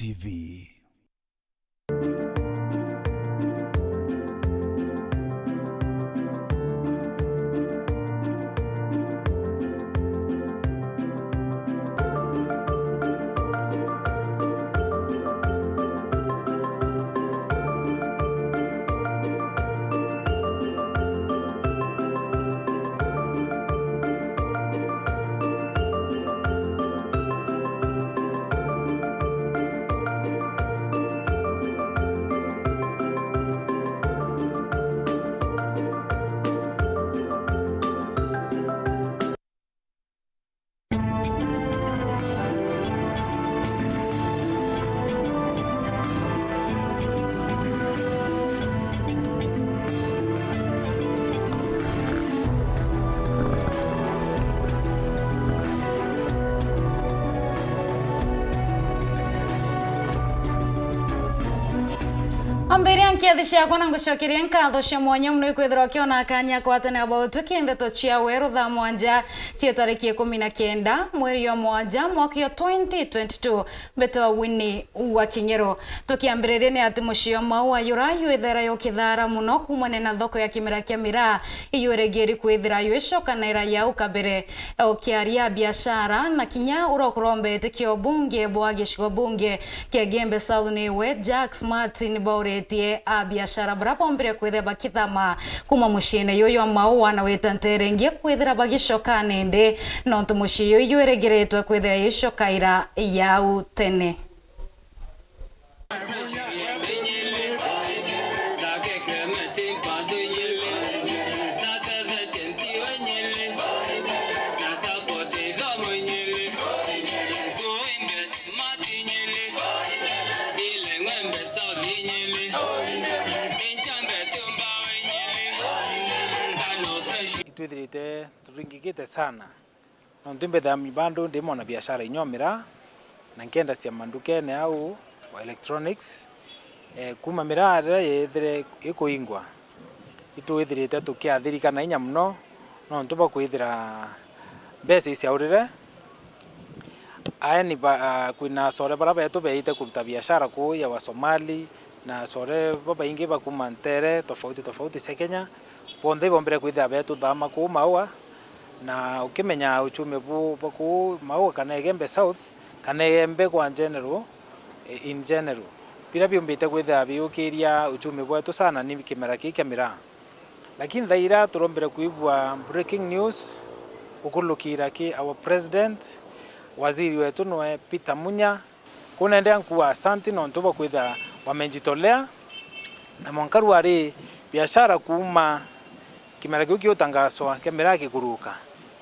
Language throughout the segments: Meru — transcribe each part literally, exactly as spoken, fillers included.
T V. Ambiria nkiathi ciakwa na ngucokeria nkatho cia mwanya mono ikwithirwa ukiona kanya kwatanira bau tuki ndeto cia weru thaa mwanja cia tariki ikumi na kenda mweri wa mwanja mwaka wa twenty twenty-two. Mbetwa Winnie wa King'ero. Tukiambiriria ni ati mucii wa Maua yura yu ithera yukithara muno kuumania na thoko ya kimera kia miraa, iyurigiri kwithira yu icokanaira yau kabere. Ukiaria biashara na kinya uria ukurombete kio bunge bwa gicigo bunge kia Igembe South niwe Jax Martin bauritie a biashara baria bombire kwithira bakithama kuuma muciine yuyu wa Maua na wita ntere ingi kwithira bagicoka nindi, nontu mucii yuyu irigiritwe kwithira icokaira yau tene. Itwithirite turingikite sana, nontu mbethaga bandu ndi mwana biashara inya o miraa, na nkiendacia mandukene au wa electronics. Eh, kuuma miraa riria yethire ikuingwa, itwithirite tukiathirikana inya mono, nontu bwa kwithira mbeca iciaurire. Aeni ba, ah, kwina acore baria betu beite kuruta biashara kuu ya Wasomali, na acore babaingi ba kuuma ntere tofauti tofauti cia Kenya, bonthe ibombire kwithira betuthama kuu Maua, na ukimenya uchumi bu, bwa kuu Maua kana Igembe South, kana Igembe kwa general, eh, in general, biria biumbite kwithira biukiria uchumi bwetu sana ni kimera kii kia miraa. Lakini thaa iria turombire kwigua breaking news, ukulukira ki our president, waziri wetu niwe Peter Munya, kunenderea nkuuga asanti nontu bwa kwithira wamejitolea, na mwanka rwari biashara kuuma kimera kiu kiutangaswa kia miraa kikuruka,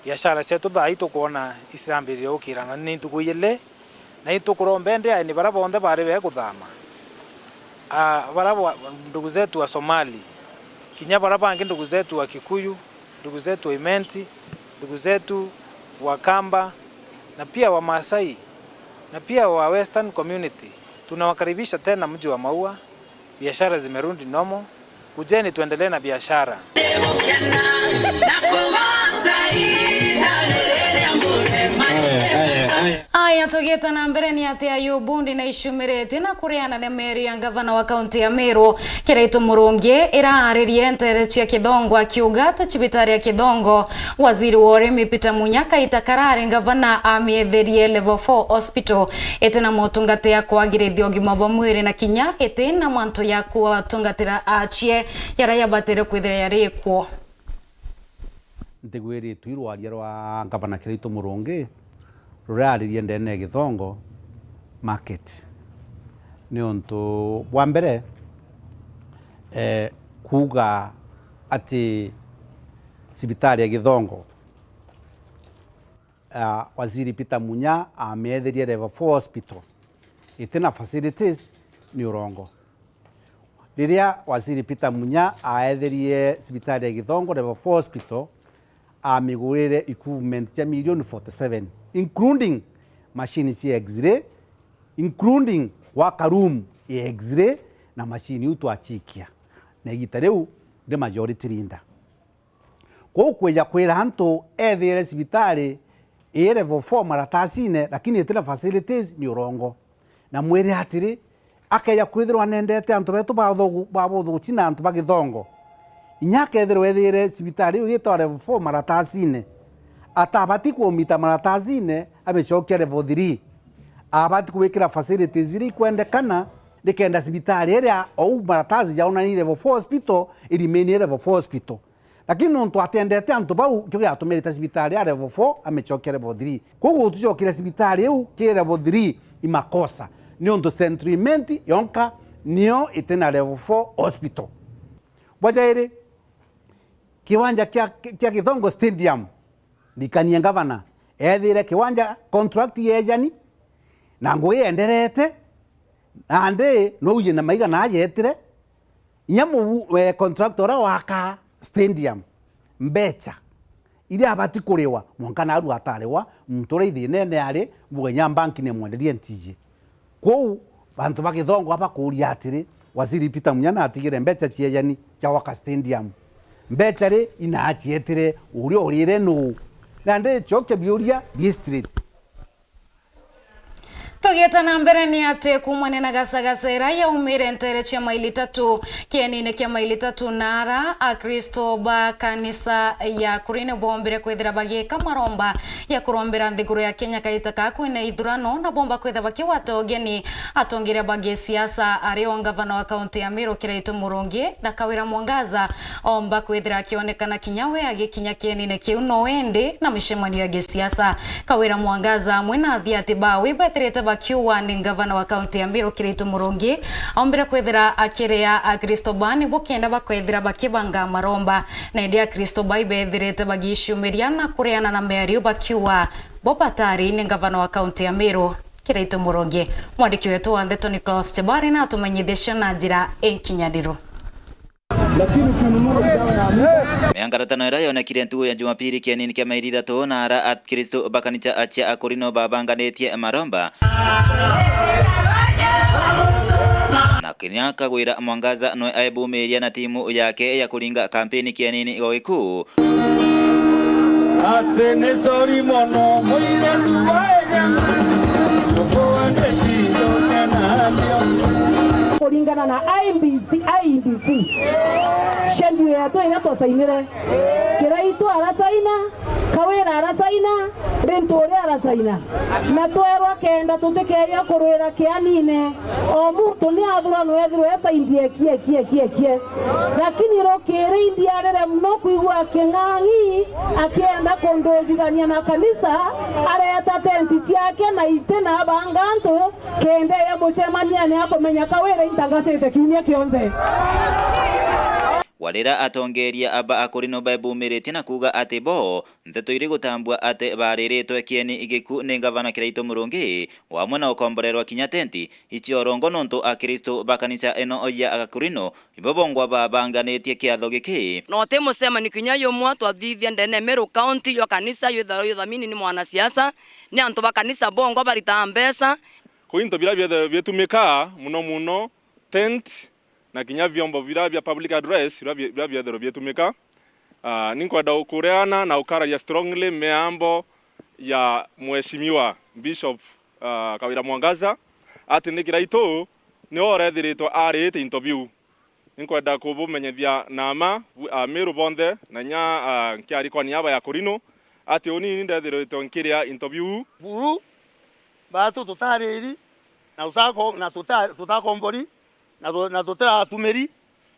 biashara cietu thaa ii tukwona icirambiririe gukira na ni ntuku ijiri, na itukuromba indi aeni baria bonthe bari bekuthama, a, baria ba, ndugu zetu wa Somali, kinya baria bangi ndugu zetu wa Kikuyu, ndugu zetu wa Imenti, ndugu zetu wa Kamba, na pia wa Maasai, na pia wa Western community. Tunawakaribisha tena mji wa Maua. Biashara zimerudi normal. Kujeni tuendelee na biashara. Aya, tugiita na mbere ni ati Ayubu ndi na icumiritie na kuriana na meru ya ngavana wa kaunti ya Meru, Kiraitu Murungi, iraaririe ntere cia Kithongo akiuga ati cibitari ya Kithongo, waziri wa urimi Peter Munya kaita karari ngavana amiethirie level four hospital iti na motungati ya kwagirithia ugima bwa mwiri na kinya iti na mantu ya kuatungatira aachie jaria jabatire kwithira jari kuo. Ntigwiritwe i rwaria rwa ngavana Kiraitu Murungi ruraririe ndene ya Githongo market. Niuntu bwa mbere, eh, kuuga ati cibitari ya Githongo, ah, Waziri Peter Munya amiethirie level four hospital iti na facilities ni urongo. Riria Waziri Peter Munya aetherie cibitari ya Githongo level four hospital, amigurire equipment cia milioni forty seven, including machine cia X-ray, including gwaka room ya X-ray na machine iu twachikia. Na igita riu ndi majority leader. Kwou kwija kwira antu ethiire cibitari ii level four maratasine, lakini itina facilities ni urongo. Na mwire atiri, akeja kwithirwa nendete antu betu ba uthugu-, ba buthuguci na antu ba githongo, inya akethirwa ethire cibitari iu igitwa level four maratasine, atabati kumita maratasine abicokia level three. Abati kuwikira facilities iria ikwendekana nikenda cibitari iria ou maratasi jaonani level four hospital irimenie level four hospital. Lakini nontu atendete antu bau, kio giatumirite cibitari ya level four amicokia level three. Koguo gutucokire cibitari iu ki level three i makosa, niuntu Central Imenti yonka nio itina level four hospital. Bwa jairi, kiwanja kia, kia Githongo Stadium, ndikanie ngavana, ethire kiwanja contract yejani, na ngugi yenderete, nandi nouji na maiga na ajetire, inya mubu-, eh, contractor uria waka stadium, mbecha iria abati kuriwa, mwanka naru atariwa, muntu uria ithinene ari, mbuga inya mbanki nimwenderie ntiji. Kwou, bantu ba Githongo abakuria atiri, Waziri Peter Munya natigire mbecha ciejani cia gwaka stadium. Mbecha ri inaacietire uria urire nuu? Nandi cokia biuria bi straight. Tugiita na mbere ni ati kuumania na gacagaca ira yaumire nteere cia maili tatu, kienine kia maili tatu, na ara Akristo ba kanisa ya Kurine bombire kwithira bagiika maromba ya kurombera nthiguru ya Kenya kaita ka kwina ithurano, na bomba kwithira bakigwata ugeni atongeria ba gisiasa, ari o ngavana wa kaunti ya Meru Kiraitu Murungi na Kawira Mwangaza omba kwithira akionekana kinya we agikinya kienine kiu, no indi na micemanio ya gisiasa. Kawira Mwangaza amwe na athiati bawe bethirite bakiuga ni ngavana wa kaunti ya Meru Kiraitu Murungi ombire kwithira akiria Akristo ba nibo kenda bakwethira bakibanga maromba, na indi Akristo ba ibethirite bagiciumiria na kureana na miario bakiuga bo batari ni ngavana wa kaunti ya Meru Kiraitu Murungi. Mwandiki wetu wa ndeto Nicholas Chebari na atumenyithitie na njira inkinyaniru. Lakini ukinunua hii dawa ya mimba. Miangaratano iria yonekire ntugu ya Jumapili kienini kia maili ithatu na ara Akristo ba kanisa cia Akorino babanganitie maromba. Na kinya Kawira Mwangaza nwe aebumiria na timu yake ya kuringa kampeni kienini gwa gikuu. Ati ni sori mono, muireru wa Enya, tukuendeti ndone natio. Kuringana na I E B C, I E B C, schedule yetu iria twasainire, Kiraitu arasaina, Kawira arasaina, Linturi arasaina, na twerwa kenda tutikeeja kurwira kianine, o muntu ni athuranwe ethirwe esaindie kie, kie, kie, kie. Lakini rukiri indiarire mono kwigua King'ang'i akienda kundujithania na kanisa, areta tenti ciake na iti na abanga antu, kenda eja mucemanione akumenya Kawira intangasite kiumia kionthe. Warira atongeria aba Akorino baebumiritie na kuuga ati bo nteto iri gutambua ati bariritwe kieni igiku ni ngavana Kiraitu Murungi, wamwe na ukomborerwa kinya tenti ici orongo, nontu Akristo ba kanisa ino ya Agakorino ibo bongwa babanganitie kiatho giki. Na uti mucemanio kinya yumwe twathithia ndene Meru County jwa kanisa jwithairwa juthamini ni mwanasiasa, ni antu ba kanisa bongwa baritaa mbeca. Kuu into biria biethe-, bietumika muno muno, tent, na kinya vyombo vira vya public address vira bie-, vira bietherwa bietumika. Ah, ninkwenda ukureana na ukararia strongly miambo ya Mheshimiwa Bishop, ah, Kawira Mwangaza, ati ni Kiraitu niwe urethiritwe ariite into biu. Ninkwenda kubumenyithia na mma, bu-, Amiru bonthe, na inya, ah, nkiarikwani aba ya Akorino, ati uni ni ndethiritwe nkiria into biu. Buru, batu tutariri, na tutako-, na tuta-, tutakombori, na tu-, na tutiratumiri,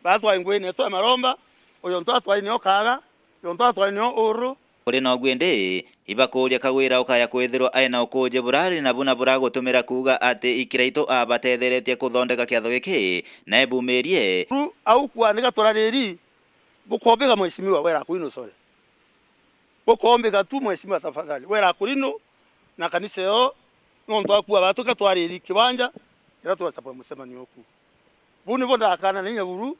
batwai ngwine twe maromba, uyu ntu atwai nio kaga, uyu ntu atwai nio uru. Kuri noguo indi, ibakuuria Kawira ukaya kwithirwa aina ukuuji burari nabu na buragutumira kuuga ati i Kiraitu abatetheretie kuthondeka kiatho giki, na ebumirie. Ru au kwanika turariri, bukombika mheshimiwa wera kuino sore. Bukombika tu mheshimiwa tafadhali, wera kurino na kanisa yo, nontu akua batu katwariri kiwanja, ira twasabwa mucemanio oku. Buu nibo ndakana na inya buru,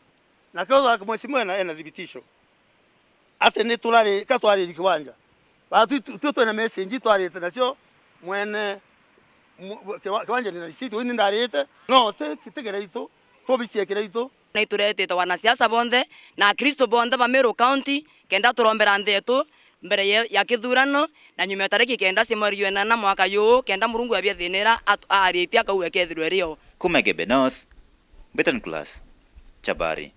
na kethira mheshimiwa ena, ena thibitisho ati ni turari, ka twariri kiwanja. Batu tu, tu twina message twarite nacio mwene mu-, kiwa-, kiwanja ni na receipt, uni ndarite. No, ti, ti Kiraitu, tubicie Kiraitu. Na ituretete wanasiasa bonthe na Akristo bonthe ba Meru County, kenda turombera nthi yetu, mbere ye-, ya kithurano, na nyuma ya tariki kenda cia mweri jwa inana mwaka juu, kenda Murungu abiathinira at-, aaritie akauga ikethirwe rio. Kuma Igembe North, Beton Class, Chabari.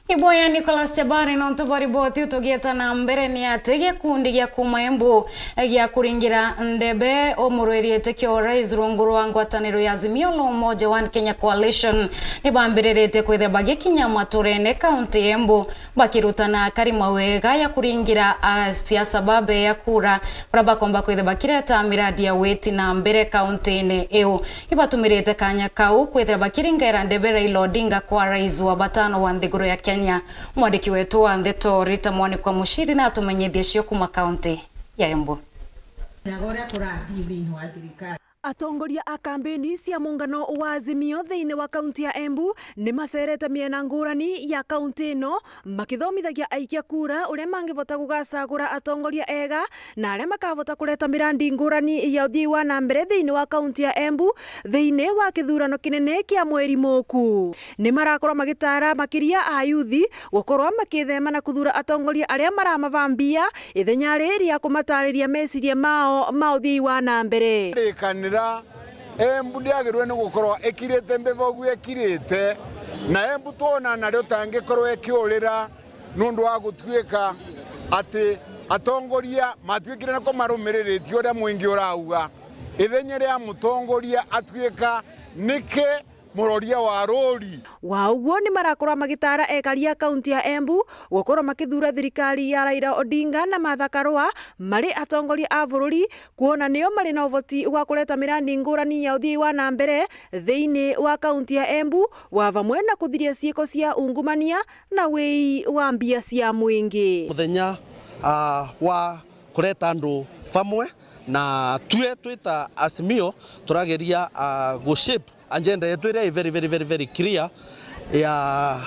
Iboya Nicholas Chabari nontu bwa riboti. Tugieta na mbere ni ati gikundi gia Kuma Embu gia kuringira ndebe umurwiri itikio rais rungu rwa ngwataniro ya Azimio la Umoja One Kenya Coalition nibambiriritie kwithirwa bagikinya maturene kaunti ya Embu bakirutana akari mawega ya kuringira asiasa babeya kura baria bakomba kwithirwa bakireta miradi ya witi na mbere kauntine iu. Ibatumirite kanya kau kwithira bakiringaira ndebe Raila Odinga kwa rais wa batano wa nthiguru ya Kenya. Mwandiki wetu wa ndeto Rita Mwanikwa Muchiri natumenyithie cio kuma kaunti ya Embu. Atongoria a kambeni cia muungano wa Azimio thiini wa kaunti ya Embu ni macerete miena ngurani ya kaunti ino, makithomithagia aikia kura uria mangivota kugacagura atongoria ega na aria makavota kureta mirandi ngurani ya uthii wa na mbere thiini wa kaunti ya Embu thiini wa kithurano kinene kia mweri muku. Ni marakorwa magitaara makiria ayuthi gukorwa makithema na kuthura atongoria aria maramavambia ithenya riri ya kumatariria meciria mao ma uthii wa na mbere. Rikanira, Embu ndiagirwe ni gukorwa ikirite mbivogu ikirite, na Embu twona nario tangikorwa ikiurira nundu wa gutuika ati atongoria matuikire nako marumiriritie uria mwingi urauga. Ithenya ria mutongoria atuika niki muroria wa rori. Wa uguo, ni marakorwa magitaara ekari a kaunti ya Embu gukorwa makithura thirikari ya Raila Odinga na Martha Karua mari atongoria a bururi, kwona nio mari na uvoti wa kureta mirandi ngurani ya uthii wa na mbere thiini wa kaunti ya Embu, wa vamwe na kuthiria ciiko cia ungumania na wii wa mbia cia mwingi. Muthenya, ah, wa kureta andu vamwe, na tue twita Azimio turageria, ah, gu shape agenda yetu iria i very, very, very, very clear ya,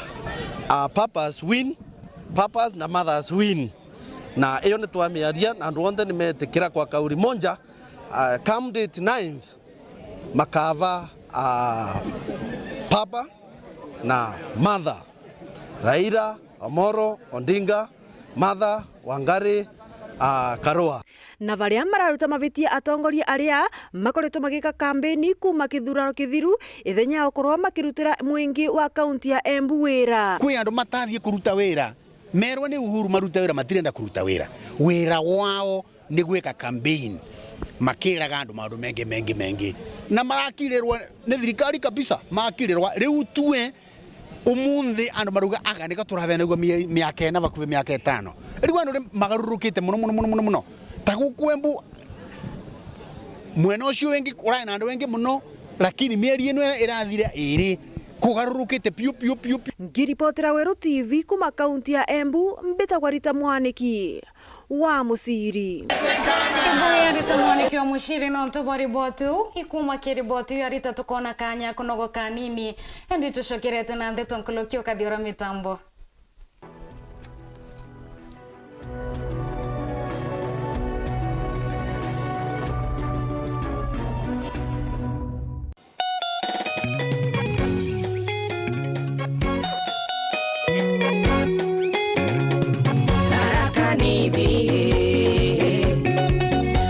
ah, purpose win, purpose na mothers win. Na iyo ni twamiaria na andu onthe ni metikira kwa kauli moja, ah, come date ninth, makava, ah, papa na mother, Raila Amolo Odinga, Martha Wangari, ah, Karua. Na baria mararuta mavitia atongoria aria makoretwo magika kambeni kuuma kithurano kithiru, ithenya ya gukorwa makirutira mwingi wa kaunti ya Embu wira. Kwi andu matathii kuruta wira, merwe ni Uhuru marute wira, matirenda kuruta wira. Wira wao ni gwika campaign, makiraga andu maundu mengi, mengi, mengi, na marakirirwa ni thirikari kabisa, makirirwa. Riu tue umunthi andu marauga, "Aga niko turabenagua mia-, miaka ina, bakuvi miaka itano." Riu andu ni magarurukite muno, muno, muno, muno, muno. Ta guku Embu, mwena ucio wingi, urari na andu engi muno, lakini mieri ino irathira iri, kugarurukite piu, piu, piu, piu. Ngiripotera Weru T V kuma kaunti ya Embu, mbitagwa Rita Mwaniki wa Muchiri. Ibuya Rita Mwaniki wa Muchiri nontu bwa riboti uu ikuma ki riboti ya Rita. Tukona kanya kunogoka kanini, indi tucokerete na ndeto nkuluki ukathi ura mitambo. Tharaka Nithi,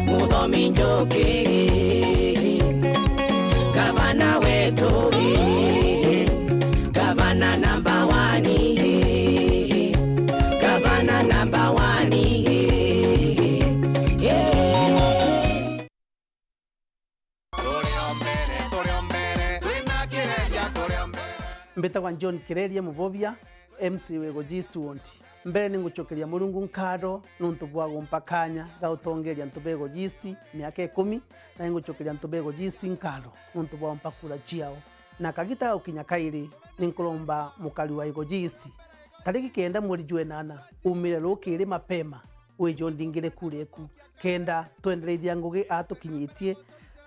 Muthomi Njuki, gavana wetu, gavana number one, gavana number one. Turi o mbere, turi o mbere, twina Kireria, turi o mbere. Mbitagwa John Kireria Mubobia, M C wa Igoji East Ward. Mbere ni ngucokeria Murungu nkatho nuntu bwa gumpa kanya ga gutongeria antu ba Igoji East miaka ikumi, na ni ngucokeria antu ba Igoji East nkatho nuntu bwa gumpa kura ciao. Na kagita ga gukinya kairi, ni nkuromba mukari wa Igoji East, tariki kenda mweri jwa inana, umire rukiri mapema, wije undingire kura eku, kenda twendereithia ngugi aa tukinyitie,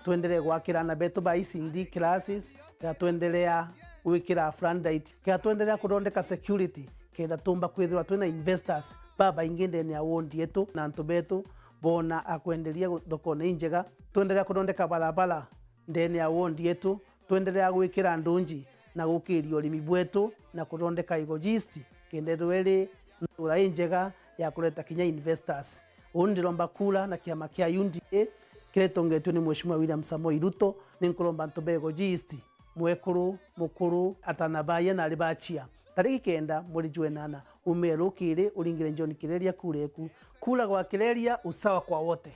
twenderee gwakira aana betu ba E C D classes, kenda twenderea gwikira floodlight, kenda twenderea kuthondeka security, kenda tumba kwithirwa twina investors babaingi ndene ya ward yetu, na antu betu boona a kwenderia gu-, thokone injega, twenderea kuthondeka barabara ndene ya ward yetu, twenderea gwikira ndunji na gukiria urimi bwetu na kuthondeka Igoji East, kenda ithirwa iri ntura injega ya kureta kinya investors. Uu ndiromba kura na kiama kia U D A kiritongetue ni Mheshimiwa William Samoei Ruto. Ni nkuromba antu ba Igoji East, mwekuru, mukuru, atana baye na ari bachia, tariki kenda mweri jwa enana, umie rukiri uringire John Kireria kura eku. Kura gwa Kireria, usawa kwa wote.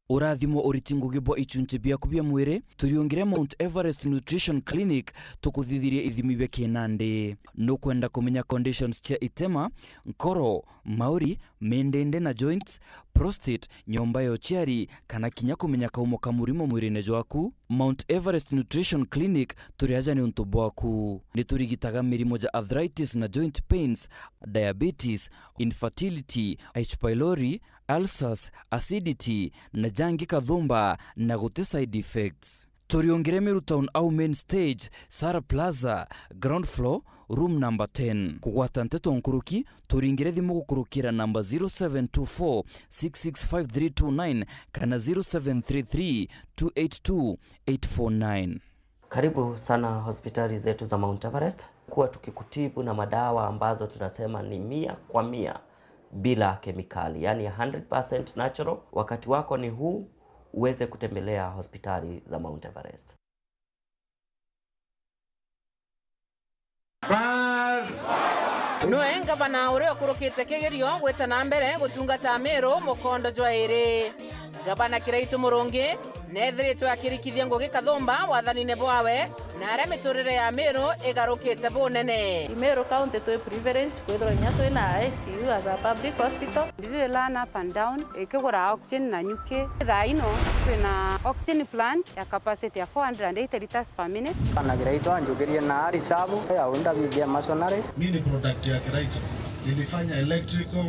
Urathimo uriti ngugi bwa ichunchi biaku bia mwiri, turiungire Mount Everest Nutrition Clinic, tukuthithirie ithimi bia kinandi. Nukwenda kumenya conditions cia itema, nkoro, mauri, mindindi na joints, prostate, nyomba ya uciari, kana kinya kumenya kaumo ka murimo mwirine jwaku? Mount Everest Nutrition Clinic turi aja niuntu bwaku. Niturigitaga mirimo ja arthritis na joint pains, diabetes, infertility, H. pylori, ulcers, acidity, na jangi kathumba na guti side effects. Turiungire Meru Town au main stage, Sara Plaza, ground floor, room number ten. Kugwata nteto nkuruki, turingire thimu gukurukira namba zero seven two four six six five three two nine kana zero seven three three two eight two eight four nine. Karibu sana hospitali zetu za Mount Everest. Kuwa tukikutibu na madawa ambazo tunasema ni mia kwa mia bila kemikali, yani hundred percent natural. Wakati wako ni huu uweze kutembelea hospitali za Mount Everest. Nwe ngavana uria ukurukite kigerio gwita na mbere gutungata Meru mukondo jwa iri. Ngavana Kiraitu Murungi neethiritwe akirikithia ngugi kathumba wathanine bwawe, na aria miturire ya Meru igarukite bunene. I Meru County twi privileged kwithirwa inya twi na I C U as a public hospital. Ndiri run up and down, ikigura oxygen na nyuki. Thaa ino twina oxygen plant ya capacity ya four hundred and eighty liters per minute. Bana Kiraitu anjukirie na ari shabu ya unda bithia masonary. Mi ni product ya Kiraitu. Nilifanya electrical,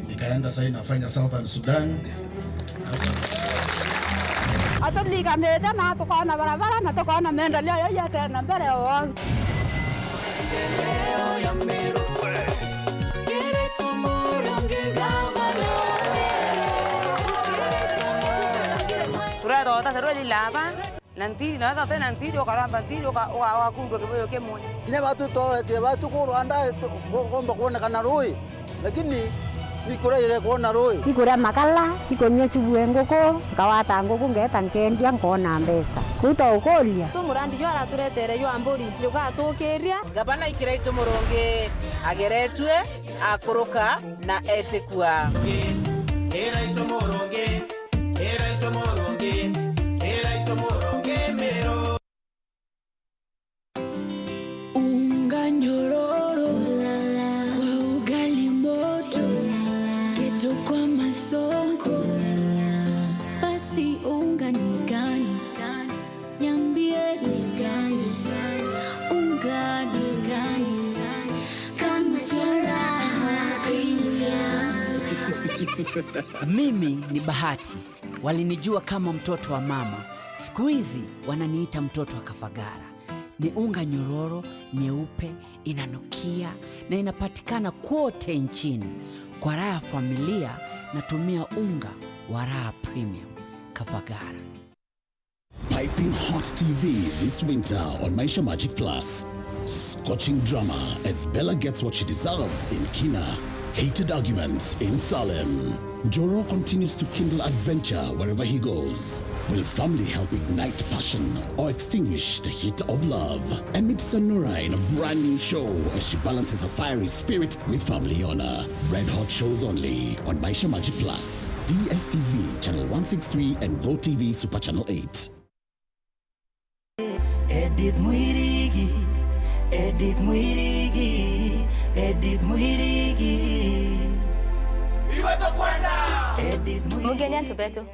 nikaenda sasa nafanya Southern Sudan. Aturiganite na tukona barabara na tukona maendeleo yaiya tena mbere o. Turethota serwe lilaba na ntiri, na wethwa tena ntiri, ukaramba ntiri, uka-, uka-, ugakundwa kibuyu kimwe. Kinya batu tworetie batu ku Rwanda, tu-, ku-, kuumba kwonekana rui, lakini ikuria irekwona rui. Ikuria makala, ikunyua cibue nguku, nkawata nguku, ngeeta nkendia, nkoona mbeca. Kuu twa ukuria. Tu murandi jwa araturetere jwa mburi, jugatukiria. Ngavana Kiraitu Murungi ageretue, akuruka na etikua. Kiraitu Murungi, Kiraitu Murungi, Kiraitu Murungi Meru. Unga nyororo kwa ugali moto, keto kwa masonko, basi unga ni gani? Niambie ni gani? Unga ni gani? Kama cha Raha Premium. Mimi ni Bahati. Walinijua kama mtoto wa mama. Siku hizi wananiita mtoto wa Kafagara. Ni unga nyororo, nyeupe, inanukia na inapatikana kwote nchini. Kwa raha ya familia, natumia unga wa Raha Premium. Kafagara. Piping hot T V this winter on Maisha Magic Plus. Scorching drama as Bella gets what she deserves in Kina. Heated arguments in Salem. Njoro continues to kindle adventure wherever he goes. Will family help ignite passion or extinguish the heat of love? And meet Sanura in a brand new show as she balances her fiery spirit with family honor. Red hot shows only on Maisha Magic Plus, D S T V channel one six three and Go T V Super Channel eight. Edith Mwirigi, Edith Mwirigi, Edith Mwirigi. Iwe tukwenda. Edith Mwirigi. Mugeni antu betu.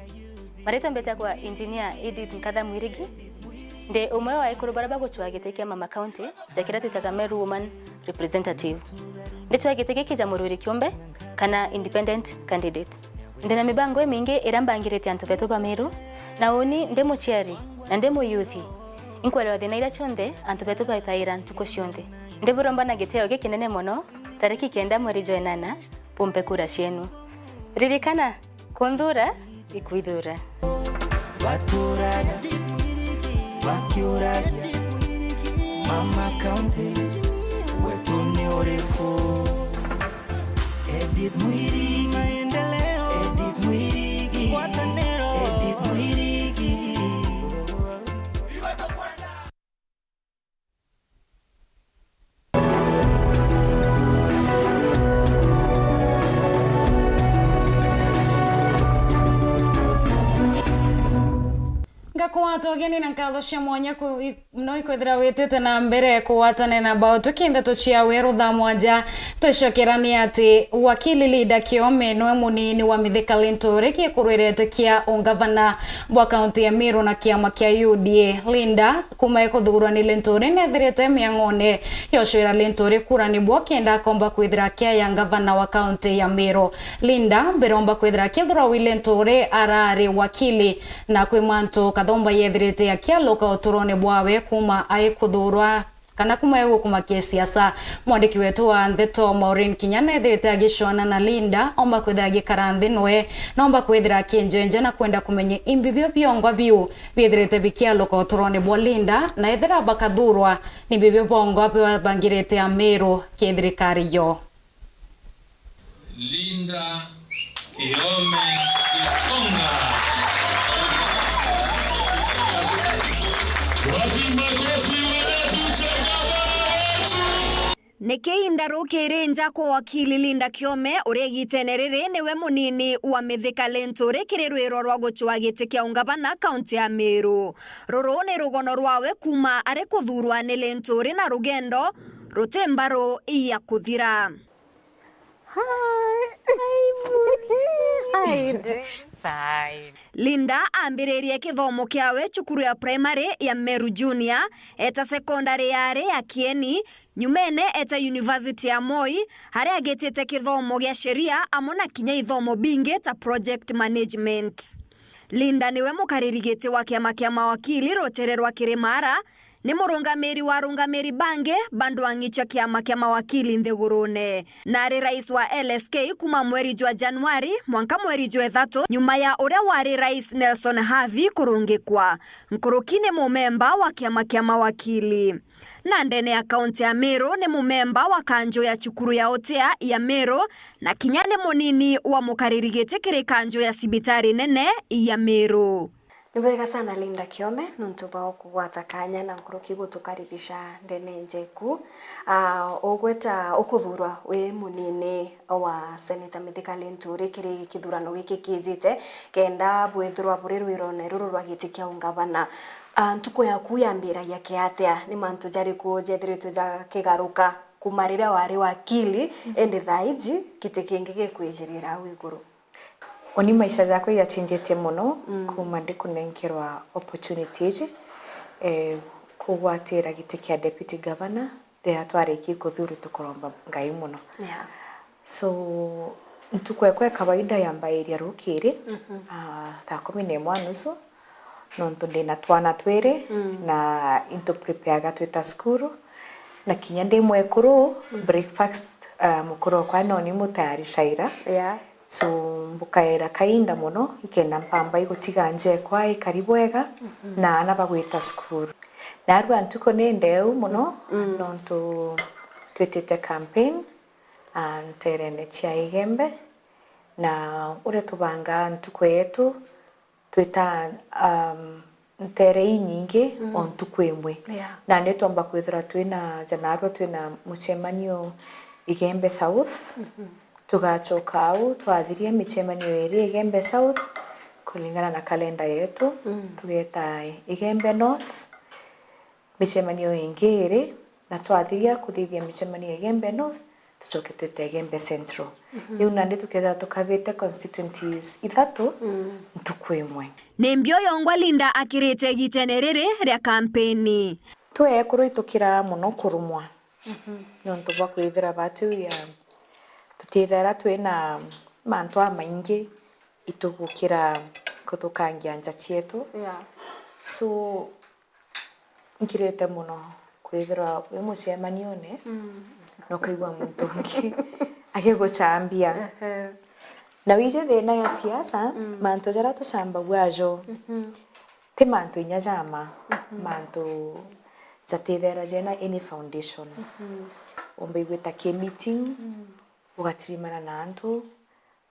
Maritwa mbetakwa Engineer Edith Nkatha Mwirigi. Ndi umwe wa ekuru baria bagucwaa giti kia Mama County ja kiria twitaga Meru Woman Representative. Ndicwaa giti giki ja murwiri kiumbe kana independent candidate. Ndi na mibango imingi iria mbangirite antu betu ba Meru, na uni ndi muciari na ndi muyuthi, inkwerewa thina iria cionthe antu betu baitaira ntuku cionthe. Ndiburomba na gitio gikinene mono, tariki kenda mweri jwa enana, bumpe kura cienu. Ririkana, kunthura ikwithura. Baturaga bakiuragia Mama County, Wetu ni uriku? Edith Mwirigi. Maendeleo. Edith Mwirigi. Ngwataniro. Edith Mwirigi. Ngakwata ugeni na nkatho cia mwanya ku-, i-, no ikwithira witite na mbere kugwatane na bao tuki ndeto cia weru thaa mwanja. Twicokera ni ati wakili Linda Kiome niwe munini wa Mithika Linturi gikurwirete kia ungavana bwa kaunti ya Meru na kiama kia U D A. Linda, kuma ekuthurwa ni Linturi, nethirite miang'one yocwira Linturi kura nibwo kenda akomba kwithira akiaya ngavana wa kaunti ya Meru. Linda, mbere omba kwithira akithurwa wi Linturi, arari wakili, na kwi mantu kathomba yethirite akialuka uturone bwawe kuma aikuthurwa kana kuma egukuma kisiasa. Mwandiki wetu wa ndeto Maureen Kinya nethirite agicwana na Linda, omba kwithira agikara nthi nwe, na omba kwithira akinjenja na kwenda kumenya imbi bio biongwa biu biithirite bikialuka uturone bwa Linda, na ethira bakathurwa, ni bibio bongwa bibabangirite Amiru ki thirikari yo. Linda Kiome Gitonga. Wapi makofi wale picha gavana wetu? Niki inda rukiri nja kwa wakili Linda Kiome, uria igitene riri niwe munini wa Mithika Linturi kiri rwiro rwa gucwa giti kia ungavana kaunti ya Meru. Ruru ni rugono rwawe kuma ari kuthurwa ni Linturi na rugendo ruti mbaru ya kuthira. Hi. Hi, Murray. Hi, Dre. Fine. Linda ambiririe kithomo kiawe cukuru ya primary ya Meru Junior, eta secondary yari ya Kieni, nyumene eta university ya Moi, haria agitite kithomo gia sheria amwe na kinya ithomo bingi ta project management. Linda niwe mukariri giti wa kiama kia mawakili rutere rwa Kirimara, ni murungamiri wa arungamiri bangi ba ndwang'i cia kiama kia mawakili nthigurune, na ari rais wa L S K kuma mweri jwa Januari mwanka mweri jwa ithatu, nyuma ya uria wari rais Nelson Havi kurungikwa. Nkuruki ni mumemba wa kiama kia mawakili. Na ndene ya kaunti ya Meru ni mumemba wa kanju ya cukuru ya Utia ya Meru, na kinya ni munini wa mukariri giti kiri kanju ya cibitari nene ya Meru. Ni bwega sana Linda Kiome nuntu bwa ukugwata kanya na nkuruki gutukaribisha ndene njeku. Ah, ugweta ukuthurwa wi munini wa Senator Mithika Linturi kiri kithurano giki kijite, kenda bwithirwa buri rwirone ruru rwa giti kia ungavana. Ah, ntuku yaku yambiragia kia atia? Ni mantu jariku jethiritwe jakigaruka kuma riria wari wakili, indi thaa iji giti kingi gikwijirira au iguru? Uni maisha jakwa ijachenjetie mono, mm, kuma ndikunenkerwa opportunity iji, eh, kugwatira giti kia deputy governor riria twarikie kuthuru tukuromba Ngai mono. Yeah. So, ntuku ekwa ya kawaida yambairia rukiri, mhm, ah, thaa kumi na imwe na nusu, nontu ndina twana twiri, mm, na intu prepareaga twita cukuru, na kinya ndi mwekuru, mm, breakfast, ah, mukuru okwa noni mutayari shaira. Yeah. So, mbukaira kainda mono, ikenda mpamba igutiga njekwa ikari bwega, mhm, na ana bagwita cukuru. Narua ntuku ni ndeu mono, mm, nontu twitite campaign, ah, nterene cia Igembe, na uria tubangaa ntuku yetu, twita, um, ntere inyingi, mm, o ntuku imwe. Yeah. Na ni twomba kwithirwa twina, ja narua twina mucemanio Igembe South. Mhm. Tugacoka au, twathiria micemanio iri Igembe South, kulingana na kalenda yetu, mm, tugeta Igembe North, micemanio ingi iri, na twathiria kuthithia micemanio ya Igembe North, tucoke twite Igembe Central. Mhm. Riu nandi tukethira tukavite constituencies ithatu, mm, ntuku imwe. Ni mbio yongwa Linda akirite igitene riri ria kampeni. Twi ekuru itukiraa mono kurumwa. Mhm. Nontu bwa kwithira batu ya tutithira twina mantu amaingi itugukira kuthukangia nja cietu. Yeah. So, nkirite mono kwithirwa wi mucemanione, mm, na ukaigua muntu ungi agigucambia. Ehe. Na wiji thina ya siasa, mm, mantu jaria tucambagua ajo, mhm, ti mantu inya jama, mhm, mantu jatithera jena any foundation. Mhm. umba igwita ki meeting, ugatirimana na antu,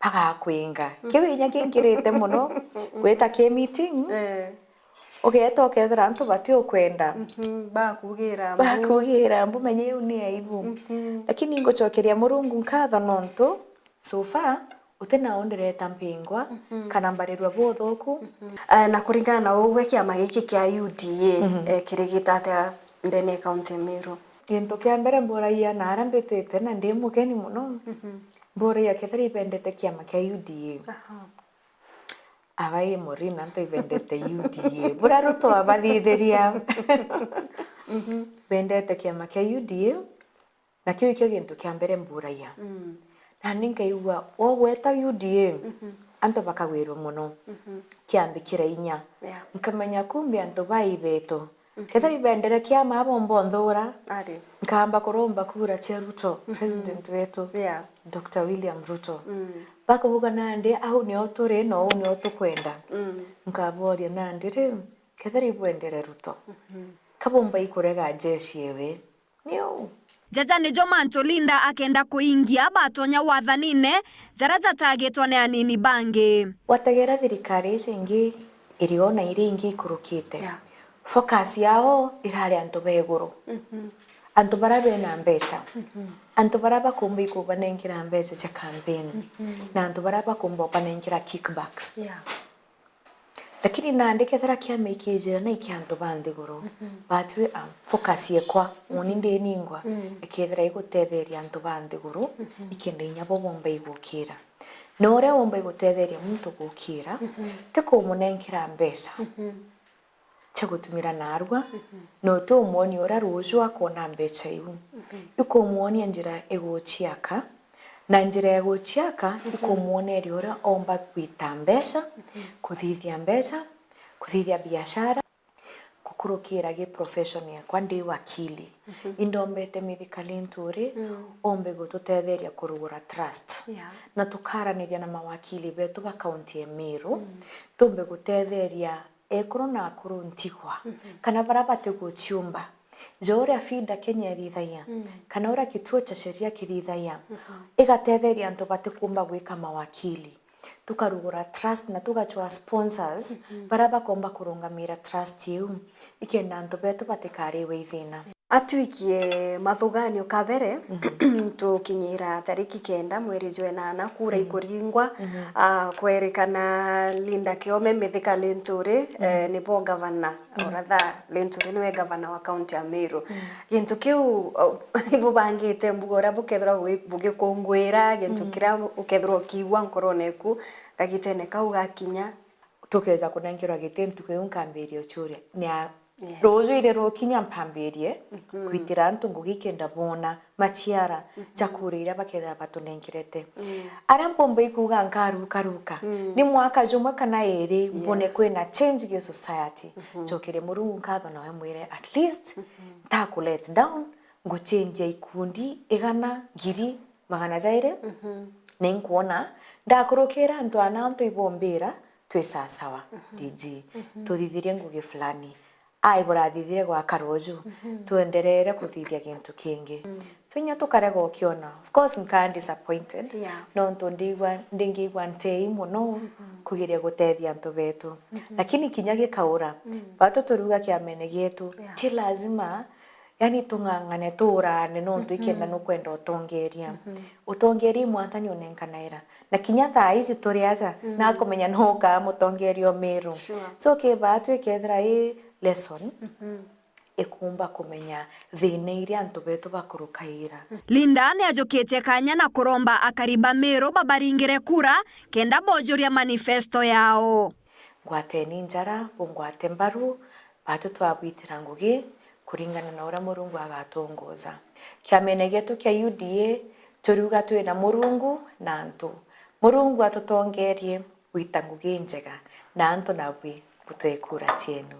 bagakwinga. Kiu inya kinkirite mono, gwita ki meeting, Eh. ugeeta ukethira antu batiukwenda. Mhm, bakugira mbu. Bakugira mbu, menya iu ni aibu. Mhm. Lakini ngucokeria Murungu nkatho nontu, so far, uti na undireta mpingwa, Mhm. kana mbarirwa buthuku. Mhm. Eh, na kuringana na ugwe kiama giki kia U D A, Mhm. eh, kirigita atia ndene ya kaunti ya Meru? Gintu kia mbere mburagia na aria mbitite na ndi mugeni mono, Mhm. mburagia kethira ibendete kiama kia U D A. Aha. Aba ii Maureen antu ibendete U D A. Bura Ruto abathithiria. Mhm. Bendete kiama kia U D A, na kiu ikio gintu kia mbere mburagia. Mm. Nani nkaigua, wogweta U D A, Mhm. antu bakagwirwa mono. Mhm. Kiambikira inya. Yeah. Nkamenya kumbe antu bai betu. Mhm. Kethira ibendere kiama abo mbonthuura, Ari. nkamba kuromba kura cia Ruto, Mhm. president wetu, Yeah. Doctor William Ruto. Mm. Bakubuga nandi, au nio turi, na uu nio tukwenda. Mm. Nkaboria nandi, ri, kethira ibwendere Ruto, Mhm. kabumba ikurega jeshi ewe? Niu. Jaja nijo mantu Linda akenda kuingia batonya wathanine, jaria jatagitwa ni anini bangi. Wategera thirikari iji ingi iriona iria ingi ikurukite. Yeah. Focus yao irari antu ba iguru. Mhm. Antu baria bena mbeca. Mhm. Antu baria bakumba ikubanengera mbeca cia campaign. Mhm. Na antu baria bakumba ubanengera kickbacks. Yeah. Lakini nandi kethira kiama ikijira na ikia antu ba nthiguru, Mhm. batwi, ah, focus yekwa, uni ndiningwa, Mm. ikethira igutetheria antu ba nthiguru, Mhm. ikenda inya bo bomba igukira. Na uria womba igutetheria muntu gukira, Mhm. ti kumunenkera mbeca Mhm. cia gutumira narua, Mhm. na uti umwonia uria ruuju akoona mbeca iu. Mhm. Ikumwonia njira iguciaka, na njira ya guciaka Mhm. ikumwoneria uria omba gwita mbeca, Mhm. kuthithia mbeca, kuthithia biashara, gukurukira gi profession yakwa ndi wakili. Mhm. Indombete Mithika Linturi Mm. ombe gututetheria kurugura trust. Yeah. Na tukaraniria na mawakili betu ba kaunti ya Meru, Mm. tumbe gutetheria ekuru na akuru ntigwa, Mhm. kana baria batiguciumba, ja uria FIDA Kenya ithithagia, Mm. kana uria kituo cha sheria kithithagia, Mhm. igatetheria antu batikumba gwika mawakili. Tukarugura trust na tugacwaa sponsors, Mhm. baria bakomba kurungamira trust iu, ikenda antu betu batikariwe ithina. Atwikie mathuganio kabere, Mhm. tukinyira tariki kenda mweri jwa enana, kura Mhm. ikuringwa, Mhm. ah, kwerikana Linda Kiome Mithika Linturi, Mhm. eh, nibo gavana, Mhm. oratha Linturi niwe gavana wa kaunti ya Meru. Mhm. Gintu kiu, oh, ibubangite mbuga uria bukethirwa bui-, bugikungwira, gintu Mhm. kiria ukethirwa ukiigua nkorone eku, gagitene kau gakinya. Tukeja kunenkerwa giti ntuku iu nkambiria uchuria, ni a Yes. Ruuju iri rukinya mpambirie Mhm. kwitira antu ngugi kenda boona maciara Mhm. ja kura iria bakethira batunenkerete. Mm. Aria mpumba ikuuga nkarukaruka, Mm. ni mwaka jumwe kana iri mbone Yes. kwina change gi society. Mhm. Njokerie Murungu nkatho nawe mwire at least Mhm. ntaku let down, nguchenjia ikundi igana, ngiri, magana jairi. Mhm. Ni nkwona ndakurukira antu ana antu ibombira twi sasawa, Mhm. D G. Mhm. Tuthithirie ngugi fulani. Ai burathithire gwa karuuju, Mhm. twendereere kuthithia gintu kingi. Mm. Twinya tukarega ukiona. Of course, nkaa disappointed. Yeah. Nontu ndigwa, ndingigwa ntei mono Mhm. kugeria gutethia antu betu. Mhm. Lakini kinya gikaura, Mm. batu turiuga kiamene gietu, Yeah. ti lazima, yani, tung'ang'ane tuurane nontu Mhm. ikenda nukwenda utongeria. Mhm. Utongeria i mwathani unenkanaira. Na kinya thaa iji turi aja, Mm. nakumenya no ukaa mutongeria o Meru. Sure. So, kibaa twikethira i lesson, Mhm. ikumba kumenya thina iria antu betu bakurukaira. Linda niajukitie kanya na kuromba akari ba Meru babaringire kura kenda bojuria manifesto yao. Ngwateni njara, bungwate mbaru, batu twabwitira ngugi kuringana na uria Murungu agatongoza. Kiamene gietu kia U D A, turiuga twina Murungu na antu. Murungu atutongerie gwita ngugi njega, na antu nabwi butwe kura cienu.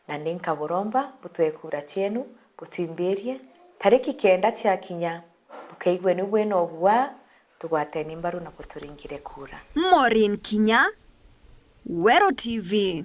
Na ni nkaburomba butwe kura cienu, butwimbirie, tariki kenda ciakinya, bukaigue ni bwina uguaa, tugwateni mbaru na buturingire kura. Maureen Kinya, Weru T V.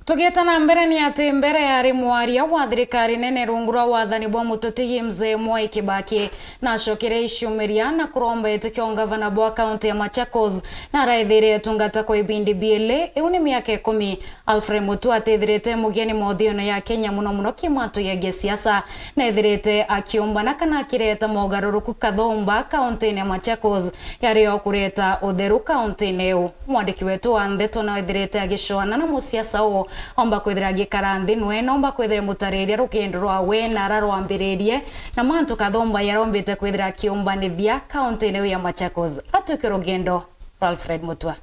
Tugiita na mbere, ni ati mbere yari mwaria wa thirikari nene rungu rwa wathani bwa mututigi Mzee Mwai Kibaki, nacokire iciumiria na kuromba itikio ngavana bwa kaunti ya Machakos, na araithirie atungata kwa ibindi biili, iu ni miaka ikumi. Alfred Mutua atithirite mugeni mothione ya Kenya, muno muno kimantu ya gisiasa, na ethirite akiumbana kana akireta mogaruruku kathumba kauntine ya Machakos, yari o kureta utheru kauntine iu. Mwandiki wetu wa ndeto nawe ethirite agicwana na musiasa uu, omba kwithira agikara nthi nwe, nomba kwithira mutariria rugendo rwawe na ara rwambiririe, na mantu kathumba yarombite kwithira akiumbanithia kauntine iu ya Machakos. Atwike rugendo rwa Alfred Mutua.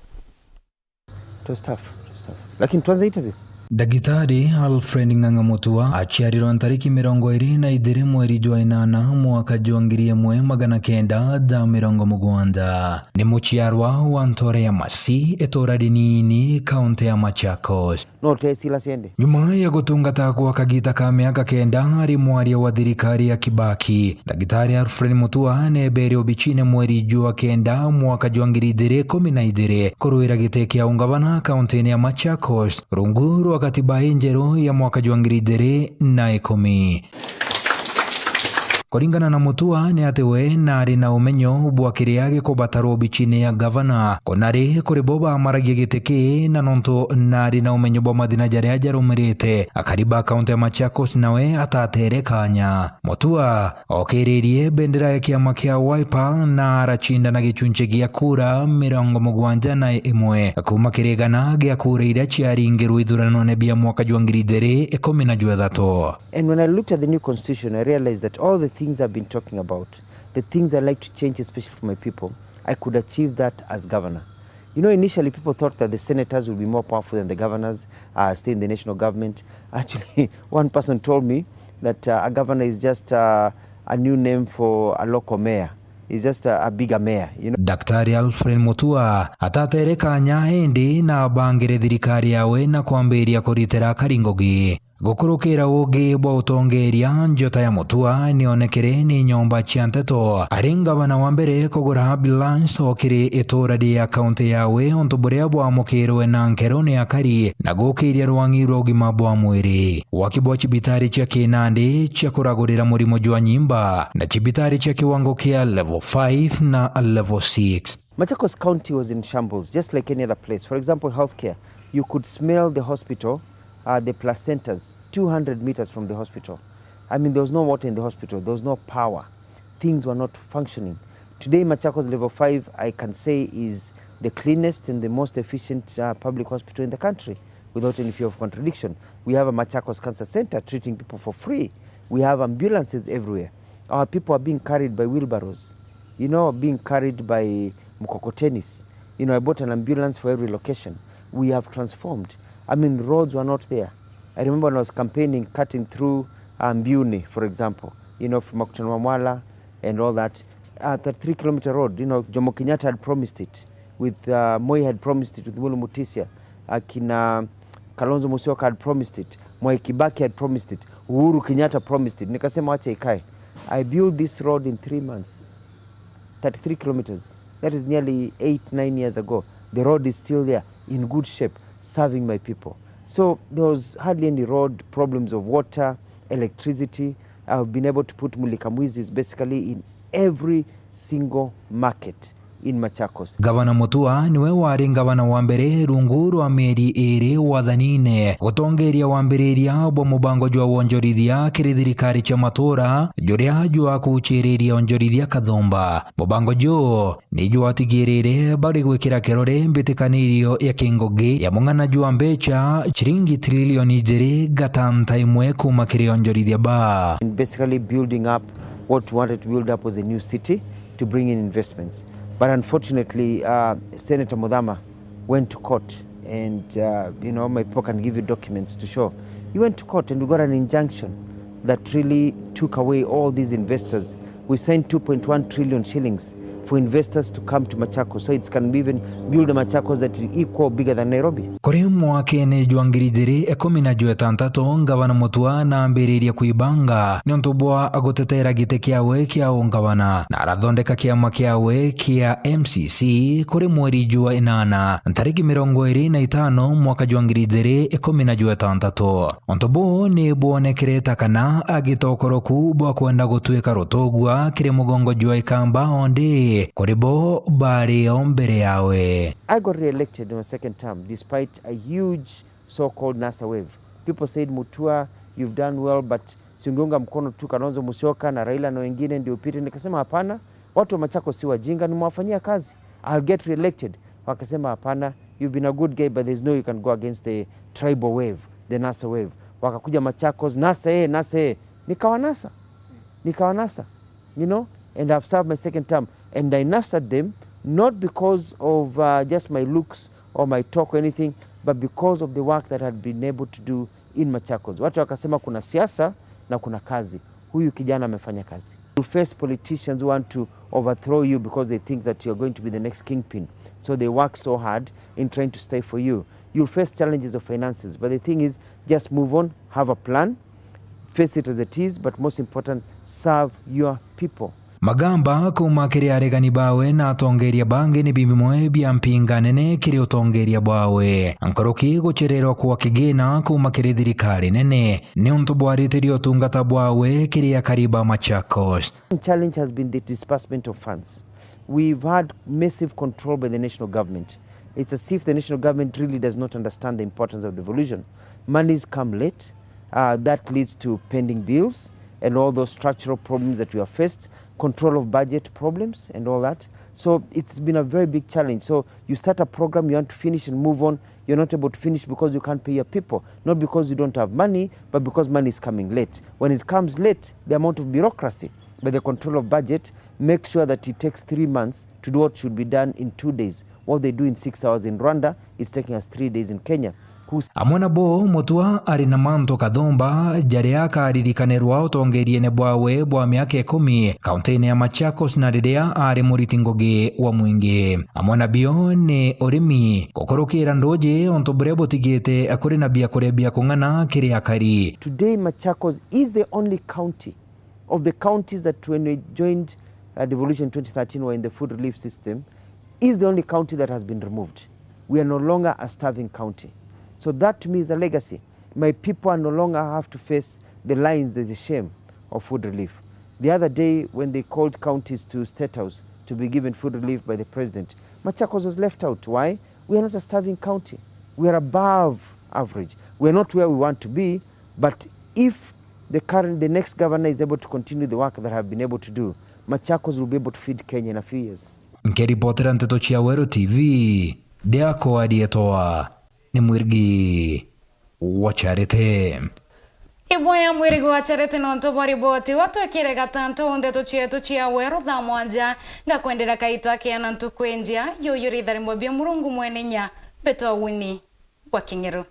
It was tough. It was tough. Lakini tuanze interview. Ndagitari Alfred Ng'ang'a Mutua aciarirwe ntariki mirongo iri na ijiri mweri jwa inana mwaka jwa ngiri imwe magana kenda ja mirongo mugwanja. Ni muciarwa wa ntore ya Masi, itura rinini, kaunti ya Machakos. No te sila siende. Nyuma ya gutungata kwa kagita ka miaka kenda ari mwaria wa thirikari ya Kibaki, Ndagitari Alfred Mutua nebeere obicine mweri jwa kenda mwaka jwa ngiri ijiri ikumi na ijiri kurwira giti kia ungavana kauntine ya Machakos, rungu rwa katiba injeru ya mwaka jwa ngiri ijiri na ikumi. Kuringana na Mutua, ni ati we naari na umenyo bwa kiria gikubatarwa obicine ya gavana, kunari kuri bo bamaragia giti kii, na nontu naari na umenyo bwa mathina jaria jarumirite, akari ba kaunti ya Machakos nawe atatere kanya. Mutua okiririe bendera ya kiama kia Wiper na aracindana gicunci gia kura mirongo mugwanja na imwe kuuma kiri igana gia kura iria ciaringirwe ithuranone bia mwaka jwa ngiri ijiri ikumi na juthatu. And when I looked at the new constitution, I realized that all the things I've been talking about, the things I like to change, especially for my people, I could achieve that as governor. You know, initially people thought that the senators will be more powerful than the governors, uh, stay in the national government. Actually, one person told me that, uh, a governor is just, uh, a new name for a local mayor. He's just a, a bigger mayor, you know. Daktari Alfred Mutua atatere kanya indi na abangire thirikari yawe na kwambiria kuritira akari ngugi. Gukurukira uugi bwa utongeria, njota ya Mutua nionekere ni nyomba cia nteto. Ari ngavana wa mbere kugura ambulance o kiri itura ria kaunti yawe, untu buria bwamukirwe na nkero ni akari, na gukiria rwang'i rwa ugima bwa mwiri. Waki bwa cibitari cia kinandi cia kuragurira murimo jwa nyimba, na cibitari cia kiwango kia level five na level six. Machakos County was in shambles, just like any other place. For example, healthcare. You could smell the hospital, uh, the placentas, two hundred meters from the hospital. I mean, there was no water in the hospital, there was no power. Things were not functioning. Today, Machakos Level five, I can say, is the cleanest and the most efficient, uh, public hospital in the country, without any fear of contradiction. We have a Machakos Cancer Center treating people for free. We have ambulances everywhere. Our people are being carried by wheelbarrows, you know, being carried by mkokotenis. You know, I bought an ambulance for every location. We have transformed. I mean, roads were not there. I remember when I was campaigning, cutting through, um, Mbiuni, for example, you know, from Makutano Mwala and all that. Uh, that three kilometer road, you know, Jomo Kenyatta had promised it with, uh, Moi had promised it with Mulu Mutisya. Akina Kalonzo Musyoka had promised it. Mwai Kibaki had promised it. Uhuru Kenyatta promised it. Nikasema, "Wacha ikae." I built this road in three months. Thirty-three kilometers. That is nearly eight, nine years ago. The road is still there in good shape, serving my people. So there was hardly any road problems of water, electricity. I've been able to put Mulika Mwizis basically in every single market in Machakos. Gavana Mutua niwe wari gavana wa mbere rungu rwa mieri iri wathanine gutongeria wambiriria bwa mubango jwa wonjorithia kiri thirikari cia matura, juria jwakuciriria onjorithia kathumba. Mubango juu ni jwatigirire bari gwikira kirore mbitikanirio ya kingugi ya mung'ana jwa mbecha ciringi trilioni ijiri gatanta imwe kuma kiri onjorithia ba. Basically building up what we wanted to build up was a new city to bring in investments. But unfortunately, uh, Senator Muthama went to court and, uh, you know, my people can give you documents to show. He went to court and we got an injunction that really took away all these investors. We signed two point one trillion shillings for investors to come to Machakos, so it can even build a Machakos that is equal, bigger than Nairobi. Kuri mwakene jwa ngiri ijiri ikumi na jwetantatu, Ngavana Mutua naambiririe kwibanga niuntu bwa gutetera giti kiawe kia ungavana, na arathondeka kiama kiawe kia M C C kuri mweri jwa inana, ntariki mirongo iri na itano mwaka jwa ngiri ijiri ikumi na jwetantatu. Untu buu ni bwonekere ta kana agitokoroku bwa kwenda gutuika rutugua kiri mugongo jwa Ikamba ondi kuri bo bari o mbere yawe. I got re-elected in my second term despite a huge so-called NASA wave. People said, "Mutua, you've done well, but si ungeunga mkono tu Kalonzo Musyoka na Raila na wengine ndio upite?" Nikasema, "Hapana, watu wa Machakos si wajinga, nimewafanyia kazi. I'll get re-elected." Wakasema, "Hapana, you've been a good guy, but there's no you can go against the tribal wave, the NASA wave." Wakakuja Machakos, "NASA eh, NASA eh." Nikawanasa. Nikawanasa. You know, and I've served my second term. And I nasa'd them, not because of, uh, just my looks or my talk or anything, but because of the work that I'd been able to do in Machakos. Watu wakasema kuna siasa na kuna kazi. Huyu kijana amefanya kazi. You face politicians who want to overthrow you because they think that you're going to be the next kingpin. So they work so hard in trying to stifle you. You'll face challenges of finances, but the thing is, just move on, have a plan, face it as it is, but most important, serve your people. Magamba kuuma kiri aregani bawe na atongeria bangi ni bimwe bia mpinga nene kiri utongeria bwawe. Nkuruki gucererwa kwa kigina kuuma kiri thirikari nene niuntu bwaritirie utungata bwawe kiri akari ba Machakos. Challenge has been the disbursement of funds. We've had massive control by the national government. It's as if the national government really does not understand the importance of devolution. Monies come late, uh, that leads to pending bills and all those structural problems that we have faced, control of budget problems and all that. So it's been a very big challenge. So you start a program, you want to finish and move on, you're not able to finish because you can't pay your people, not because you don't have money, but because money is coming late. When it comes late, the amount of bureaucracy by the control of budget, make sure that it takes three months to do what should be done in two days. What they do in six hours in Rwanda is taking us three days in Kenya. Who's Amwe nabo Mutua ari na mantu kathumba jaria akaririkanirwa utongeriene bwawe bwa miaka ikumi kauntiine ya Machakos na riria ari muriti ngugi wa mwingi. Amwe nabio ni urimi, gukurukira nduji untu buria butigite kuri na biakuria bia kung'ana kiri akari. Today Machakos is the only county of the counties that when we joined, uh, devolution twenty thirteen were in the food relief system, is the only county that has been removed. We are no longer a starving county. So that to me is a legacy. My people are no longer have to face the lines, the shame of food relief. The other day when they called counties to State House to be given food relief by the president, Machakos was left out. Why? We are not a starving county. We are above average. We are not where we want to be, but if the current, the next governor is able to continue the work that I've been able to do, Machakos will be able to feed Kenya in a few years. Nkiripotera nteto cia Weru T V, ndiakwa rietwa ni Mwirigi wa Charity. Ibwea Mwirigi wa Charity nontu bwa riboti iu. Twikire gatantu nteto cietu cia Weru thaa mwanja. Ngakwendera kaito akeana ntuku injia, yuyu ritha rimwe bia Murungu mwene inya, mbetwa Winnie bwa King'eru.